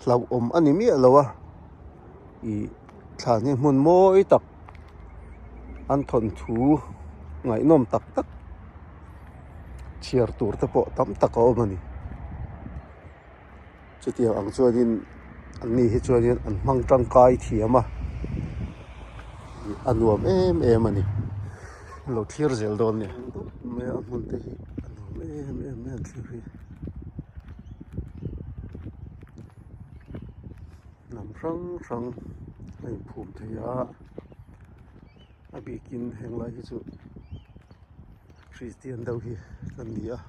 Hlauhawm a ni miah lo a, ih thlan hi hmun mawi tak an thawnthu ngaihnawm tak tak chhiar tur te pawh tam tak a awm a ni. Chutiang ang chuanin an ni hi chuanin an hmang tangkai thiam a, ih a nuam em em a ni. Lo thlir zel dawn a ni. A hmun te hi a nuam em em mai an thlir hi. Hnam hrang hrang a inphum thei a, a bikin heng lai hi chu Kristian deuh hi kan ni a,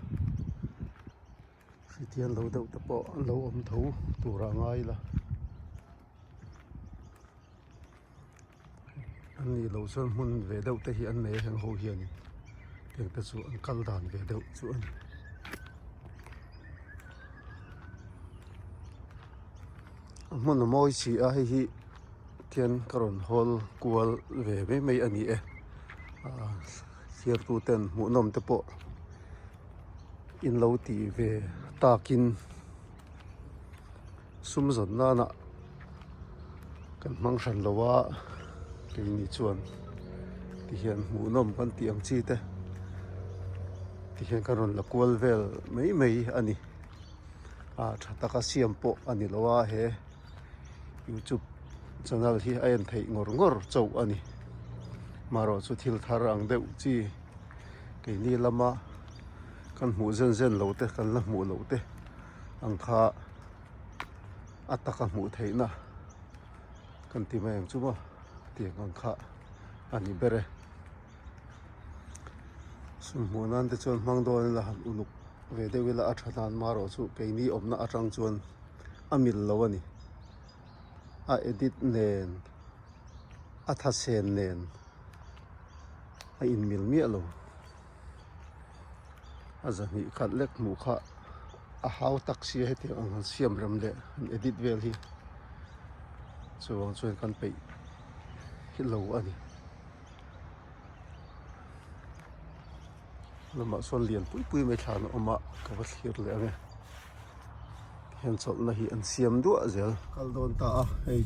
Kristian lo deuh te pawh an lo awm tho tur ah ngai ila. An nih loh chuan hmun ve deuh te hi an nei a heng ho hianin heng te chu an kal dan ve deuh chu a ni. A hmun a mawi si a hei hi khian ka rawn hawl kual ve mai mai a ni e ah thirtu ten hmuhnawm te pawh in lo tih ve takin. Sum zawn nana kan hmang hran lo a keini chuan tihian hmuhnawm kan tih ang chi te tihian kan rawn la kual vel mai mai a ni ah tha taka siam pawh a ni lo a he youtube channel hi a en theih ngawr ngawr chauh a ni marawh chu thil thar ang deuh chi keini lama kan hmuh zen zen lo te kan la hmuh loh te. Ang kha a taka hmuh theihna kan ti mai ang chu maw tiang ang kha a ni ber e. Sum hmuh nan te chuan hmang dawn ila han uluk ve deuh ila a tha nan marawh chu keini awmna atang chuan a mil lo a ni. A edit nen a thasen nen a inmil miah lo. A zahnih khat lek hmuh kha a hau tak sia hetiang ang han siam rem leh han edit vel hi chuvang chuan kan peih hi lo a ni. Lamah sawn lian pui pui mai thlan a awm a ka va thlir leh ang e. Hian chawlhna hi an siam duah zel. Kal dawn ta a hei.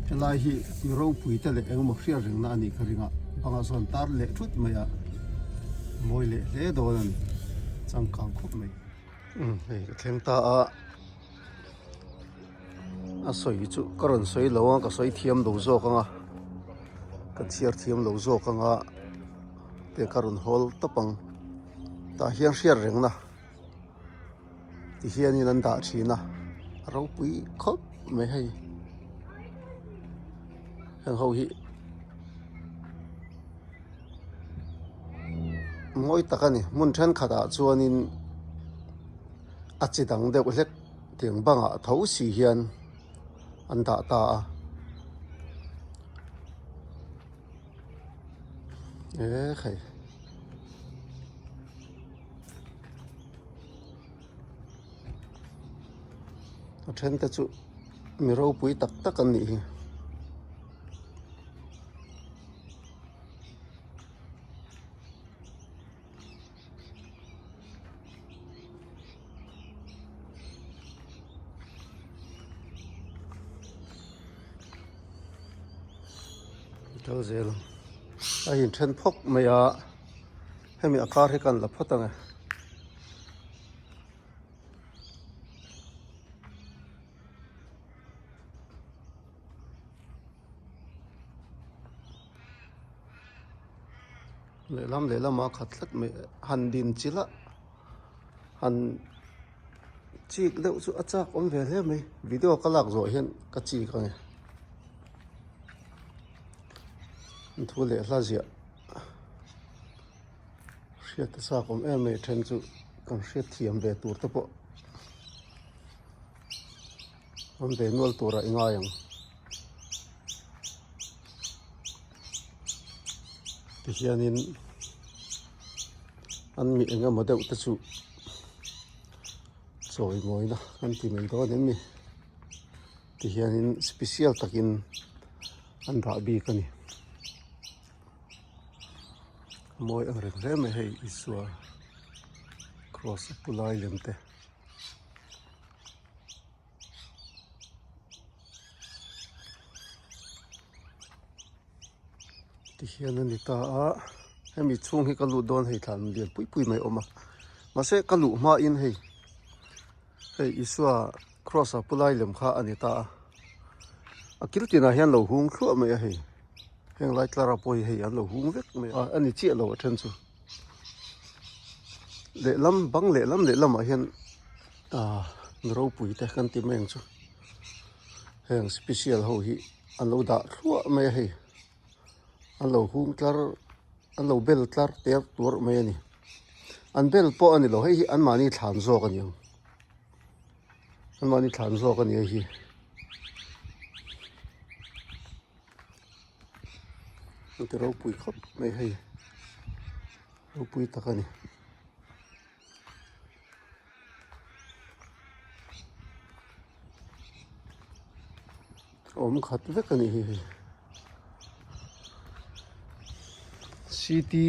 Helai hi mi ropui te leh engemaw hriat rengna a nih ka ring a bangah sawn tar leh thut mai a mawi leh hle dawn a ni changkang khawp mai. Umm hei ka thleng ta a. A sawi chu ka rawn sawi lo a ka sawi thiam lo zawk ang a ka chhiar thiam lo zawk ang a te ka rawn hawl tawp ang tah hian hriat reng na ti hianin an dah thin a a ropui khawp mai hei heng ho hi mawi tak a ni hmun thenkhatah chuanin. A chi dang deuh hlek tiang bangah tho si hian an dah ta a ekhei. A then te chu mi ropui tak tak an nih hi. Kal zel ang a inthen phawk mai a hemi a kar hi kan la phawt ang e. Lehlam lehlam a khat tlat mai han din chilh a han chik deuh chu a chak awm ve hle mai video ka lak zawh hian ka chik ang e thu leh hla ziah hriat a chak awm em mai a then chu kan hriat thiam ve tur te pawh awm ve nual turah i ngai ang. Tihianin an mi eng emaw deuh te chu chawi mawina an ti mai dawn em ni tihianin special takin an dah bik a ni. Mawi ang reng hle mai hei Isua cross a pu lai lem te. Tihian a ni ta a hemi chhung hi ka lut dawn hei thlan lian pui pui mai a awm a mahse ka luh hmain hei hei Isua cross a pu lai lem kha a ni ta a a kil tinah hian lo hung thluah mai a hei heng lai tlar ah pawh hi hei an lo hung vek mai a a ni chiah lo a then chu lehlam bang lehlam lehlamah hian ah mi ropui te kan ti mai ang chu heng special ho hi an lo dah thluah mai a hei an lo hung tlar an lo bel tlar ter tuarh mai a ni an bel pawh a ni lo hei hi anmahni thlan zawk a ni ang anmahni thlan zawk a ni hei hi. An ti ropui khawp mai hei ropui tak a ni. Awm khat vek a nih hi hei city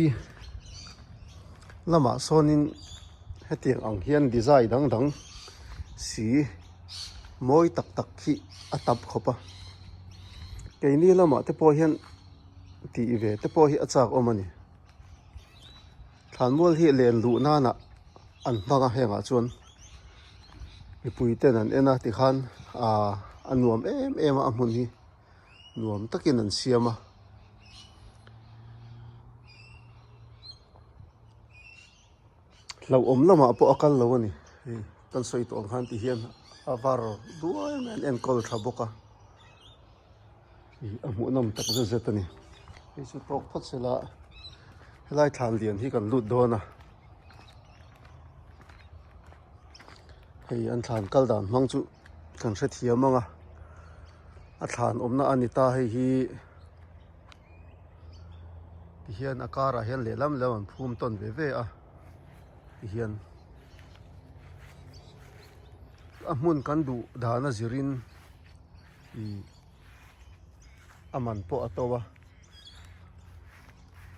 lamah sawnin hetiang ang hian design dang dang si mawi tak tak hi a tap khawp a keini lamah te pawh hian tih ve te pawh hi a chak awm a ni. Thlanmual hi len luh nana an hmang a hengah chuan mipui ten an en a tikhan ahh a nuam em em a a hmun hi nuam takin an siam a. Hlauhawm lamah pawh a kal lo a ni hei kan sawi tawh ang khan ti hian a var duai mai an enkawl tha bawk a ih a hmuhnawm tak zet zet a ni hei chu tawk phawt sela helai thlan lian hi kan lut dawn a hei an thlan kal dan hmang chu kan hrethiam ang a a thlan awmna a ni ta hei hi. Tihian a karah hian lehlam lehlam an phum tawn ve ve a tihian a hmun kan duh dan a zirin ih a man pawh a to a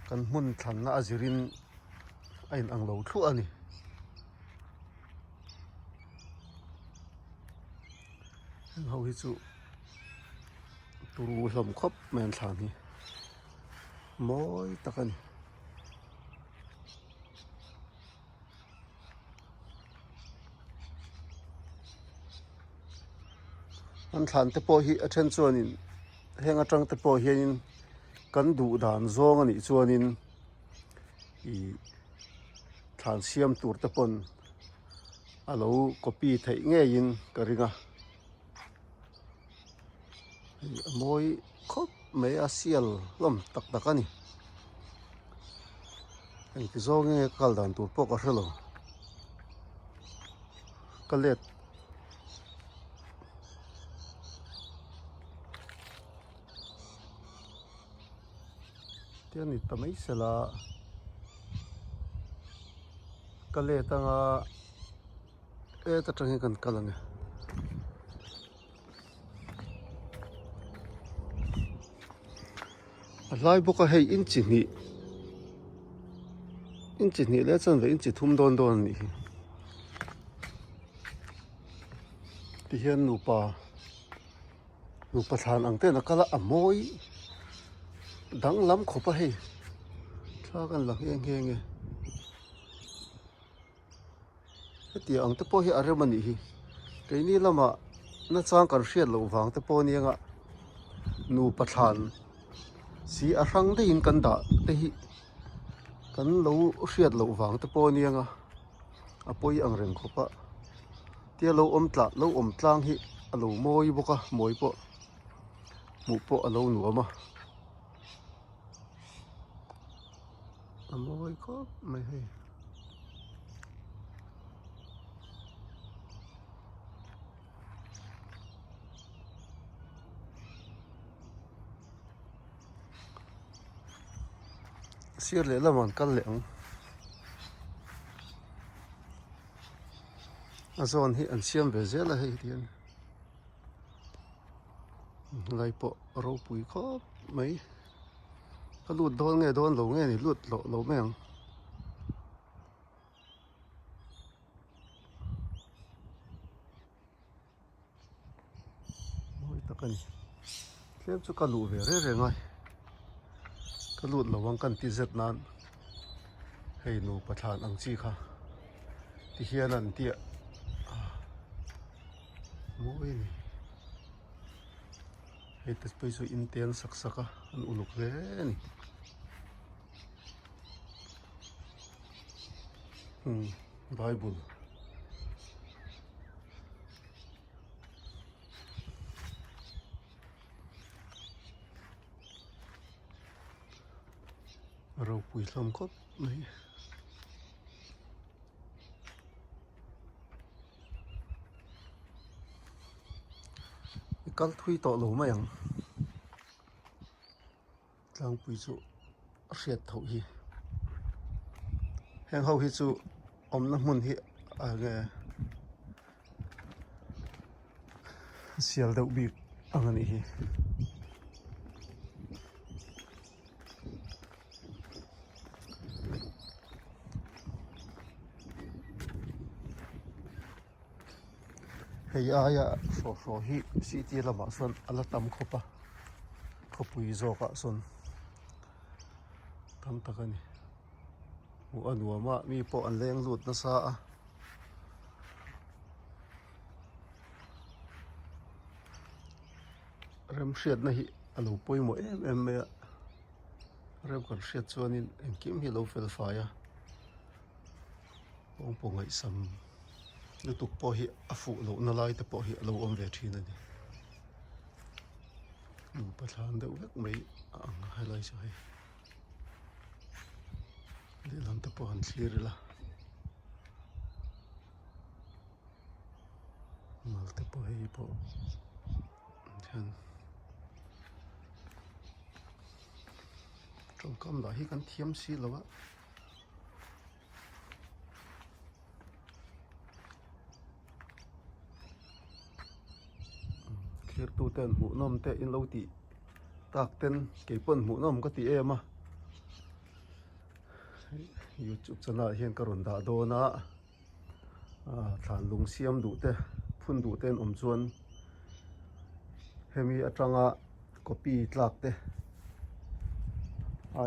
kan hmun thlanna a zirin a in ang lo thluah a ni. Heng ho hi chu turu hlawm khawp mai an thlan hi mawi tak a ni. An thlan te pawh hi a then chuanin heng atang te pawh hianin kan duh dan zawng a nih chuanin ih thlan siam tur te pawn a lo copy theih ngeiin ka ring a a mawi khawp mai a sial hlawm tak tak a ni engti zawng nge ka kal dan tur pawh ka hre lo ka let te a ni ta mai sela ka let anga heta tang hian kan kal ang e. A hlai bawk a hei inchi hnih inchi hnih leh chuan ve inchi thum dawn dawn a nih hi tihian nupa. Nupa thlan ang ten a kal a a mawi danglam khawp a hei thla kan la nghe nghe nge hetiang ang te pawh hi a rem a nih hi keini lamah nachang kan hriat loh vang te pawh ania nupa thlan si a hrang daihin kan dah te hi kan lo hriat loh vang te pawh ania a pawi ang reng khawp a. Tia lo awm tlah lo awm tlang hi a lo mawi bawk a mawi pawh hmuh pawh a lo nuam a a mawi khawp mai hei. Sir lehlam an kal leh ang. A zawn hi an siam ve zel a hei hian lai pawh a ropui khawp mai. Ka lut dawn nge dawn lo nge ni lut loh lo mai ang. Mawi tak a ni. Tlem chu ka luh ve reng reng a, ka lut lo ang kan ti zet nan hei nupa thlan ang chi kha ti hian an tia mawi a ni. Hei te pawh chu in te an sak sak a an uluk hle a ni. Hmm bible. A ropui hlawm khawp mai. I kal thui tawh lo mai ang. Tlangpui chu a hriat tho hi. Heng ho hi chu awmna hmun hi a nge sial deuh bik ang a nih hi. Hei aia hrawh hrawh hi city lamah sawn a la tam khawp a khawpui zawkah sawn tam tak a ni hmuh a nuam a mi pawh an leng lut nasa a. Remhriatna hi a lo pawimawh em em mai a rem kan hriat chuanin engkim hi a lo fel fai a pawngpaw ngaihsam lutuk pawh hi a fuh lohna lai te pawh hi a lo awm ve thin a ni nupa thlan deuh vek mai a ang a helai chu hei lehlam te pawh han thlir ila. Mal te pawh hei pawh hian tawngkam lah hi kan thiam si lo a. Thirtu ten hmuhnawm te in lo tih tak ten keipawn hmuhnawm ka ti em a youtube channel ah hian ka rawn dah dawn a. ah thlan lung siam duh te phun duh te an awm chuan hemi atanga copy tlak te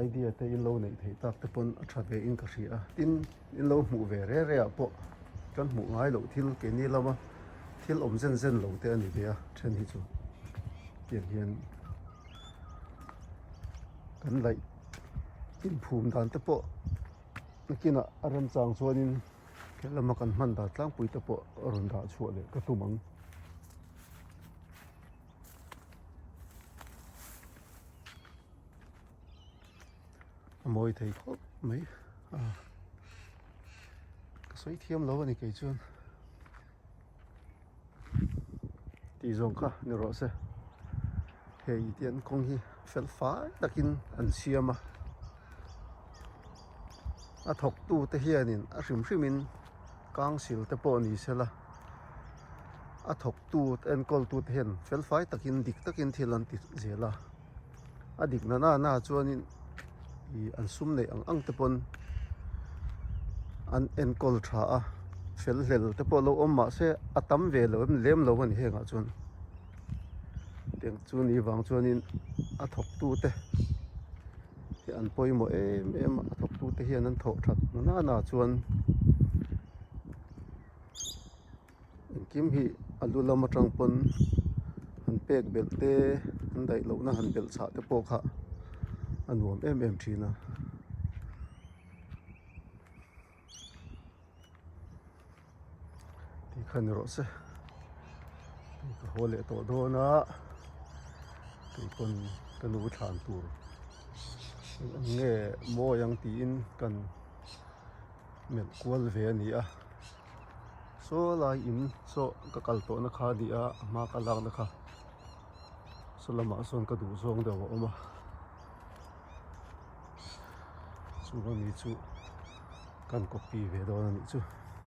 idea te in lo neih theih tak te pawn a tha ve in ka hria a tin in lo hmuh ve reh reh ah pawh kan hmuh ngai loh thil keini lama thil awm zen zen lo te a ni ve a then hi chu tiang hian kan laih inphum dan te pawh. Nakinah a remchang chuanin he lama kan hman dan tlangpui te pawh a rawn dah chhuah leh ka tum ang. A mawi thei khawp mai a ka sawi thiam lo a ni kei chuan tih zawng kha ni rawh se hei te an kawng hi fel fai takin an siam a a thawk tu te hianin a hrim hrim in council te pawh ni sela a thawk tu enkawl tu te hian fel fai takin dik takin thil an ti zel a a dik na na na chuanin ih an sum neih ang ang te pawn an enkawl tha a fel hlel te pawh lo awm mahse a tam ve lo em lem lo a ni hengah chuan tiang chu ni vang chuanin a thawk tu te hi an pawimawh em em a a thawk tu te hian an thawh that na na na chuan. Engkim hi a lu lam atang pawn han pek belh te an daih lohna han belh chhah te pawh kha a nuam em em thin a. Tih kha ni rawh se hei ka haw leh tawh dawn a keipawn ka nu thlan tur eng nge mawi ang tiin kan melh kual ve a ni a. Saw lai in saw ka kal tawh na kha a ni a a hma ka lak na kha saw lamah sawn ka duh zawng deuh a awm a chu ami chu kan copy ve dawn a nih chu.